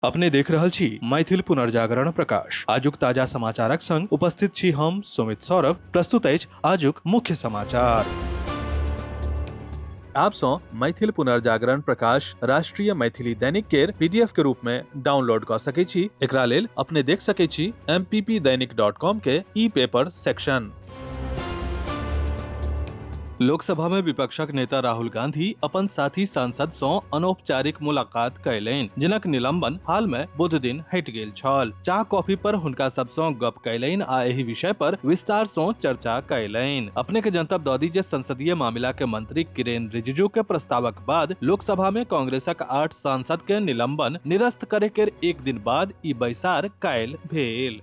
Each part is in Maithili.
अपने देख रहल छी मैथिल पुनर्जागरण प्रकाश। आजुक ताजा समाचारक संग उपस्थित छी हम सुमित सौरभ। प्रस्तुत अछि आजुक मुख्य समाचार। आप सँ मैथिल पुनर्जागरण प्रकाश राष्ट्रीय मैथिली दैनिक केर पीडीएफ के रूप में डाउनलोड कऽ सकै छी। एकरा लेल अपने देख सकै छी mppdainik.com के ई पेपर सेक्शन। लोकसभा में विपक्षक नेता राहुल गांधी अपन साथी सांसद सँ अनौपचारिक मुलाकात कयलनि, जिनक निलंबन हाल में बुध दिन हटि गेल छल। चाह कॉफी पर हुनका सब सँ गप कयलनि आ एहि विषय पर विस्तार सँ चर्चा कयलनि। अपने के जनतब दऽ दी जे संसदीय मामिला के मंत्री किरेन रिजिजू के प्रस्तावक बाद लोकसभा में कांग्रेसक 8 सांसद के निलंबन निरस्त करे के एक दिन बाद ई बैसार कायल भेल।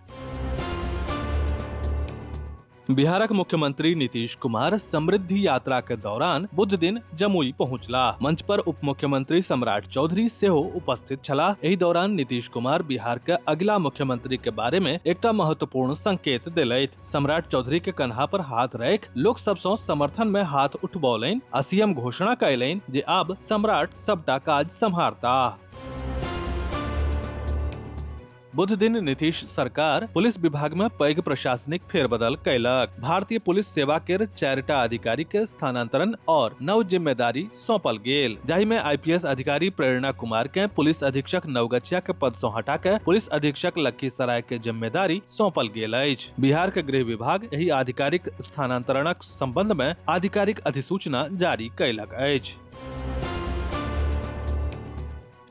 बिहारक मुख्यमंत्री नीतीश कुमार समृद्धि यात्रा के दौरान बुध दिन जमुई पहुंचला। मंच पर उप मुख्यमंत्री सम्राट चौधरी सेहो उपस्थित छलाह। एहि दौरान नीतीश कुमार बिहार के अगिला मुख्यमंत्री के बारे में एकटा महत्वपूर्ण संकेत देलथि। सम्राट चौधरी के कन्हा पर हाथ रख लोक सब सँ समर्थन में हाथ उठबौलनि आ सीएम घोषणा कयलनि जे आब सम्राट सबटा काज सम्हारताह। बुध दिन नीतीश सरकार पुलिस विभाग में पैघ प्रशासनिक फेरबदल कयलक। भारतीय पुलिस सेवा के 4टा अधिकारी के स्थानांतरण और नव जिम्मेदारी सौंपल गेल, जाहि में आईपीएस अधिकारी प्रेरणा कुमार के पुलिस अधीक्षक नवगछिया के पद से हटा के पुलिस अधीक्षक लखीसराय के जिम्मेदारी सौंपल गेल अछि। बिहार के गृह विभाग एहि आधिकारिक स्थानांतरणक संबंध में आधिकारिक अधिसूचना जारी कयलक अछि।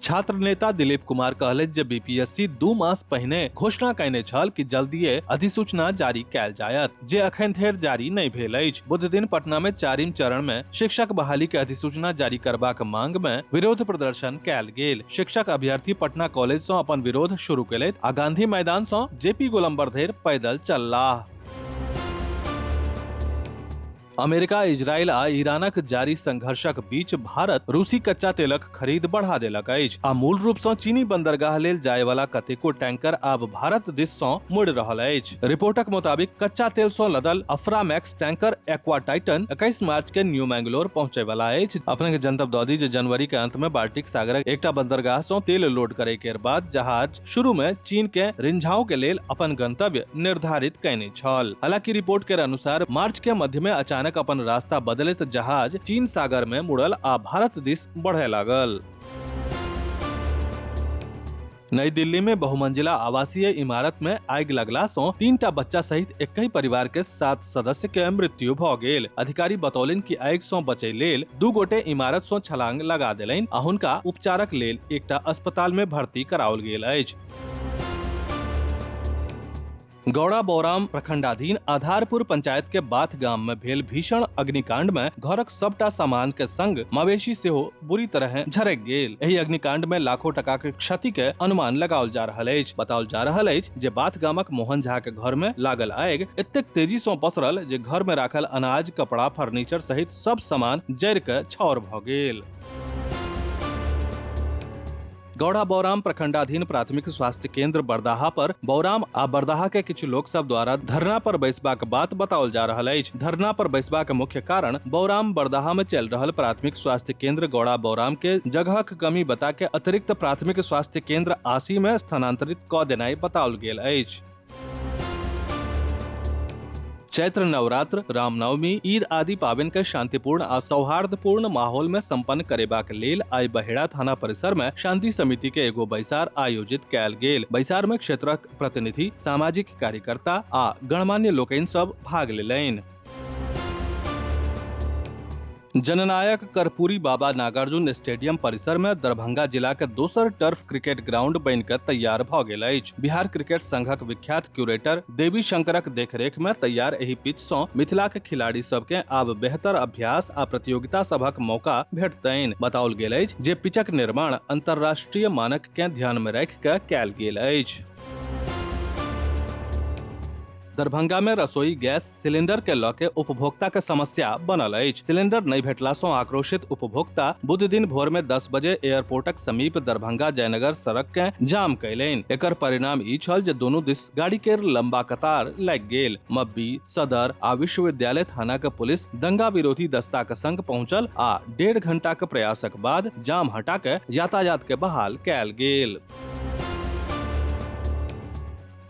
छात्र नेता दिलीप कुमार कहलनि जे बीपीएससी 2 मास पहिने घोषणा कयने छल कि जल्दिए अधिसूचना जारी कयल जायत, जे अखन धरि जारी नहि भेल अछि। बुध दिन पटना में 4 चरण में शिक्षक बहाली के अधिसूचना जारी करबाक मांग में विरोध प्रदर्शन कयल गेल। शिक्षक अभ्यर्थी पटना कॉलेज सँ अपन विरोध शुरू केलथि आ गांधी मैदान सँ जेपी गोलंबर धरि पैदल चललाह। अमेरिका, इजराइल आ ईरानक जारी संघर्षक बीच भारत रूसी कच्चा तेलक खरीद बढ़ा देलक अछि आ मूल रूप सँ चीनी बंदरगाह लेल जाय वाला कतेको टैंकर आब भारत दिस सँ मुड़ि रहल अछि। रिपोर्टक मुताबिक कच्चा तेल सँ लदल अफ्रामैक्स टैंकर एक्वा टाइटन 21 मार्च के न्यू मैंगलोर पहुंचे वाला अछि। अपने के जनतब दऽ दी जे जनवरी के अंत में बाल्टिक सागरक एकटा बंदरगाह सँ तेल लोड करे के बाद जहाज शुरू में चीन के रिंझाओ के लेल अपन गंतव्य निर्धारित कयने छल। हालांकि रिपोर्ट के अनुसार मार्च के मध्य में अचानक अपन रास्ता बदलैत जहाज चीन सागर में मुड़ल आ भारत दिस बढ़े लागल। नई दिल्ली में बहुमंजिला आवासीय इमारत में आगि लगला सँ 3टा बच्चा सहित एकहि परिवार के 7 सदस्य के मृत्यु भ गेल। अधिकारी बतौलनि कि आगि सँ बचै लेल 2 गोटे इमारत सँ छलांग लगा देलनि आ हुनका उपचारक लेल एकटा अस्पताल में भर्ती कराओल गेल अछि। गौड़ा बौराम प्रखंडाधीन आधारपुर पंचायत के बाथ गाम में भेल भीषण अग्निकांड में घरक सबटा सामान के संग मवेशी सेहो बुरी तरह झरक गेल। एहि अग्निकांड में लाखों टका के क्षति के अनुमान लगाओल जा रहल अछि। बताओल जा रहल अछि जे बाथ गामक मोहन झा के घर में लागल आगि एतेक तेजी सँ पसरल जे घर में राखल अनाज, कपड़ा, फर्नीचर सहित सब सामान जरि के छाउर भ गेल। गौड़ा बौराम प्रखंडाधीन प्राथमिक स्वास्थ्य केंद्र बरदाहा पर बौराम आ बरदाहा के किछु लोक सब द्वारा धरना पर बैसबाक बात बताओल जा रहल अछि। धरना पर बैसबाक मुख्य कारण बौराम बरदाहा में चल रहल प्राथमिक स्वास्थ्य केंद्र गौड़ा बौराम के जगहक कमी बता के अतिरिक्त प्राथमिक स्वास्थ्य केंद्र आसी में स्थानांतरित क देनाइ बताओल गेल अछि। चैत्र नवरात्र, रामनवमी, ईद आदि पाबनि के शांतिपूर्ण आ सौहार्दपूर्ण माहौल में संपन्न करेबाक लेल आइ बहेड़ा थाना परिसर में शांति समिति के एगो बैसार आयोजित कयल गेल। बैसार में क्षेत्रक प्रतिनिधि, सामाजिक कार्यकर्ता आ गणमान्य लोकनि सब भाग लेलनि। जननायक कर्पूरी बाबा नागार्जुन स्टेडियम परिसर में दरभंगा जिला के दोसर टर्फ क्रिकेट ग्राउंड बनि के तैयार भ गेल अछि। बिहार क्रिकेट संघक विख्यात क्यूरेटर देवी शंकरक देखरेख में तैयार एहि पिच सँ मिथिला के खिलाड़ी सब के आब बेहतर अभ्यास आ प्रतियोगिता सभक मौका भेटतनि। बताओल गेल अछि जे पिचक निर्माण अंतर्राष्ट्रीय मानक के ध्यान में राखि के कयल गेल अछि। दरभंगा में रसोई गैस सिलेंडर के लऽ के उपभोक्ता के समस्या बनल अछि। सिलेंडर नहि भेटला सँ आक्रोशित उपभोक्ता बुध दिन भोर में 10 बजे एयरपोर्टक समीप दरभंगा जयनगर सड़क के जाम कयलनि। एकर परिणाम ई छल जे दोनों दिस गाड़ी के लंबा कतार लागि गेल। मब्बी, सदर आ विश्वविद्यालय थाना के पुलिस दंगा विरोधी दस्ता के संग पहुंचल आ 1.5 घंटा के प्रयासक बाद जाम हटा के यातायात के बहाल कयल गेल।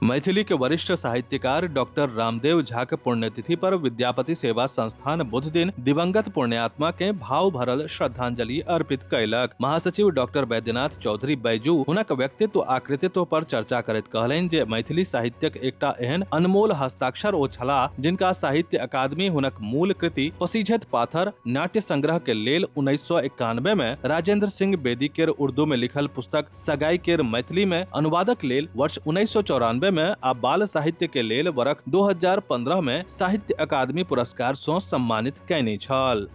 मैथिली के वरिष्ठ साहित्यकार डॉक्टर रामदेव झा के पुण्यतिथि पर विद्यापति सेवा संस्थान बुध दिन दिवंगत पुण्यात्मा के भाव भरल श्रद्धांजलि अर्पित कयलक। महासचिव डॉक्टर बैद्यनाथ चौधरी बैजू हुनक व्यक्तित्व आ कृतित्व पर चर्चा करैत कहलनि जे मैथिली साहित्यक एकटा एहन अनमोल हस्ताक्षर ओ छलाह जिनका साहित्य अकादमी हुनक मूल कृति पसीझैत पाथर नाट्य संग्रह के लेल 1991 में राजेंद्र सिंह बेदी केर उर्दू में लिखल पुस्तक सगाई केर मैथिली में अनुवादक लेल वर्ष 1994 में आ बाल साहित्य के लेल वर्ष 2015 में साहित्य अकादमी पुरस्कार सँ सम्मानित कयने छल।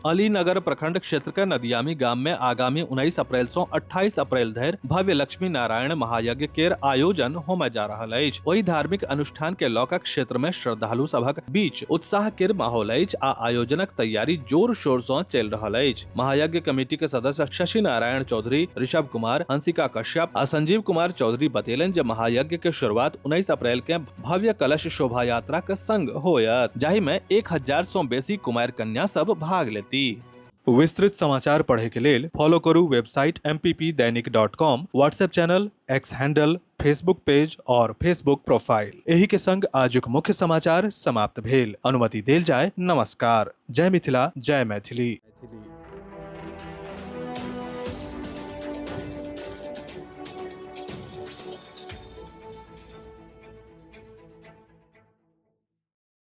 अलीनगर प्रखंड क्षेत्र के नदियामी गाम में आगामी 19 अप्रैल से 28 अप्रैल धरि भव्य लक्ष्मी नारायण महायज्ञ केर आयोजन होमय जा रहल अछि। ओहि धार्मिक अनुष्ठान के लऽ कऽ क्षेत्र में श्रद्धालु सभक बीच उत्साह केर माहौल अछि आ आयोजनक तैयारी जोर शोर सँ चलि रहल अछि। महायज्ञ कमेटी के सदस्य शशि नारायण चौधरी, ऋषभ कुमार, हंसिका कश्यप आ संजीव कुमार चौधरी बतेलनि जे महायज्ञ के शुरुआत 19 अप्रैल के भव्य कलश शोभा यात्रा के संग होयत, जाहि में 1000 सँ बेसी कुमार कन्या सब भाग लेती। विस्तृत समाचार पढ़े के लेल फॉलो करू website mppdainik.com, WhatsApp channel, X handle, Facebook page और फेसबुक प्रोफाइल। एही के संग आजुक मुख्य समाचार समाप्त भेल। अनुमति देल जाय। नमस्कार। जय मिथिला, जय मैथिली।